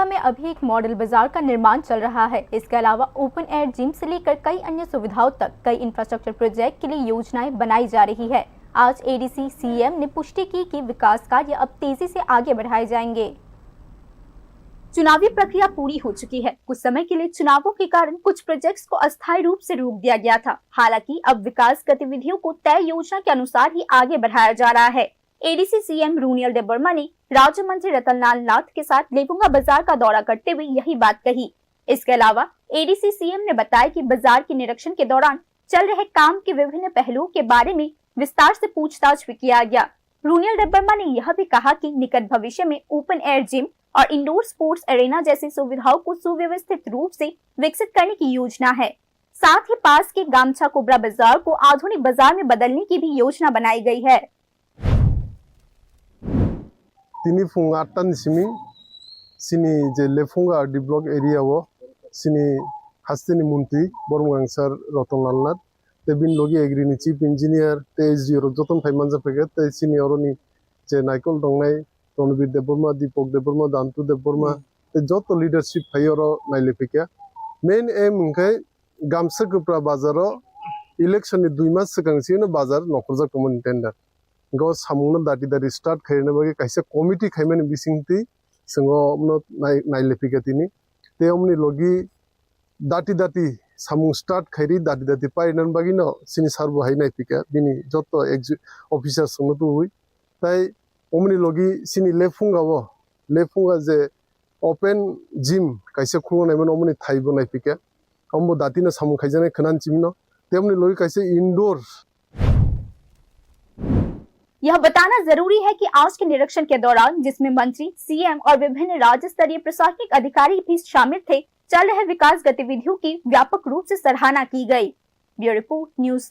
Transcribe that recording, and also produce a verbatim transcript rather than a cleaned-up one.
में अभी एक मॉडल बाजार का निर्माण चल रहा है। इसके अलावा ओपन एयर जिम से लेकर कई अन्य सुविधाओं तक कई इंफ्रास्ट्रक्चर प्रोजेक्ट के लिए योजनाएं बनाई जा रही है। आज एडीसी सीएम ने पुष्टि की कि विकास कार्य अब तेजी से आगे बढ़ाए जाएंगे। चुनावी प्रक्रिया पूरी हो चुकी है। कुछ समय के लिए चुनावों के कारण कुछ प्रोजेक्ट्स को अस्थायी रूप से रोक दिया गया था। हालांकि अब विकास गतिविधियों को तय योजना के अनुसार ही आगे बढ़ाया जा रहा है। एडीसी सीएम रोनियल देबबर्मा ने राज्य मंत्री रतनलाल नाथ के साथ लेफुंगा बाजार का दौरा करते हुए यही बात कही। इसके अलावा एडीसी सीएम ने बताया कि बाजार के निरीक्षण के दौरान चल रहे काम के विभिन्न पहलुओं के बारे में विस्तार से पूछताछ भी किया गया। रोनियल देबबर्मा ने यह भी कहा कि निकट भविष्य में ओपन एयर जिम और इंडोर स्पोर्ट्स एरेना जैसी सुविधाओं को सुव्यवस्थित रूप से विकसित करने की योजना है। साथ ही पास के गामछा कोबरा बाजार को आधुनिक बाजार में बदलने की भी योजना बनाई गई है। Tini phung atta ni simi chini je Lephunga R D block area o chini hasteni montri Boromgang sir Rotonlal Nath tei bini logi agri ni chief engineer tei S D O rok jotono phai manjak phaikha tei chini oroni je naikol tongnai Tonobir Debbarma, Deepak Debbarma, Dantu Debbarma tei joto leadership phai oro nailai phaikha. Main aim hwnkhe Gamsa Kwpra bazar o election ni dui mas swkang sino bazar nokhorjak tongmani tender. Go samungno dati dati start khairina bagwi kaisa committee khaimani bisingtwi chwng o nailai phaikha tini. Tei omoni logi dati dati samung start khairi dati dati painani bagwino chini sir bo hai naipikha bini joto officer songno tubui. Tai omoni logi chini Lephunga o Lephunga je open gym kaisa khuluknaimani omoni thai bo naipikha. Ombo dati no samung khaijaknai khwnani chimino. Tei omoni logi kaisa indoor यह बताना जरूरी है कि आज के निरीक्षण के दौरान जिसमें मंत्री, सीएम और विभिन्न राज्य स्तरीय प्रशासनिक अधिकारी भी शामिल थे, चल रहे विकास गतिविधियों की व्यापक रूप से सराहना की गई। Bureau report, news